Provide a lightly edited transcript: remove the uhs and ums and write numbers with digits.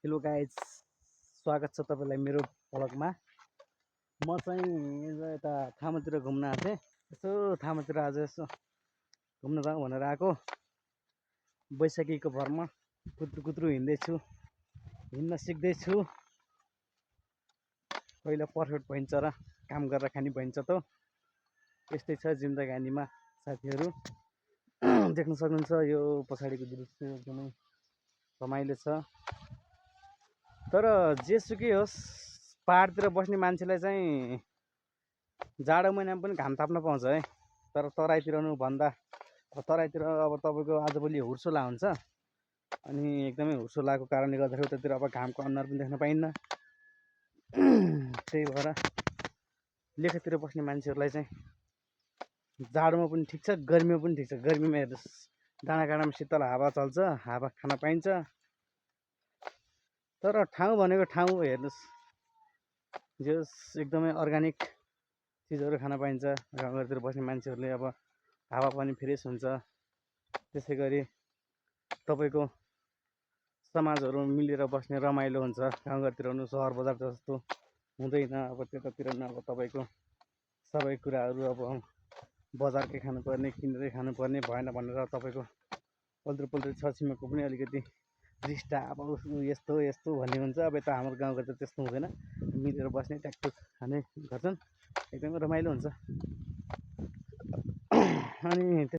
Hello guys, स्वागत छ तपाईँलाई मेरो भ्लगमा। म चाहिँ यता ठाउँतिर घुम्न आएको थिएँ। यसो ठाउँतिर आज यसो घुम्न जाउँ भनेर आएको। बैशाखीको भरमा कुत्रु कुत्रु हिँड्दैछु, हिँड्न सिक्दैछु। पहिला पर्फेक्ट भइन्छ र काम गरेर खाने भइन्छ त। यस्तै छ जिन्दगानीमा साथीहरू। देख्न सक्नुहुन्छ यो पछाडिको दृश्य एकदमै रमाइलो छ। तर जेसुकै होस्, पहाडतिर बस्ने मान्छेलाई चाहिँ जाडो महिनामा पनि घाम ताप्न पाउँछ है। तर तराईतिर भन्दा तराईतिर अब तपाईँको आजभोलि हुर्सोला हुन्छ, अनि एकदमै हुर्सोलाको कारणले गर्दाखेरि उतातिर अब घामको अनुहार पनि देख्न पाइन्न। त्यही भएर लेखतिर बस्ने मान्छेहरूलाई चाहिँ जाडोमा पनि ठिक छ, गर्मीमा पनि ठिक छ। गर्मीमा हेर्नुहोस् डाँडा काँडामा शीतल हावा चल्छ, हावा खान पाइन्छ। तर ठाउँ भनेको ठाउँ हेर्नुहोस्, जस एकदमै अर्ग्यानिक चिजहरू खान पाइन्छ। गाउँघरतिर बस्ने मान्छेहरूले अब हावा पनि फ्रेस हुन्छ। त्यसै गरी तपाईँको समाजहरू मिलेर बस्ने रमाइलो हुन्छ। गाउँघरतिर हुनु सहर बजार जस्तो हुँदैन। अब त्यतातिर अब तपाईँको सबै कुराहरू अब बजारकै खानुपर्ने, किनेरै खानुपर्ने भएन भनेर तपाईँको पल्टु छरछिमेकको पनि अलिकति रिस्टा अब यस्तो यस्तो भन्ने हुन्छ। अब यता हाम्रो गाउँघरतिर त्यस्तो हुँदैन, मिलेर बस्ने ट्याकटुक खाने गर्छन्, एकदमै रमाइलो हुन्छ। अनि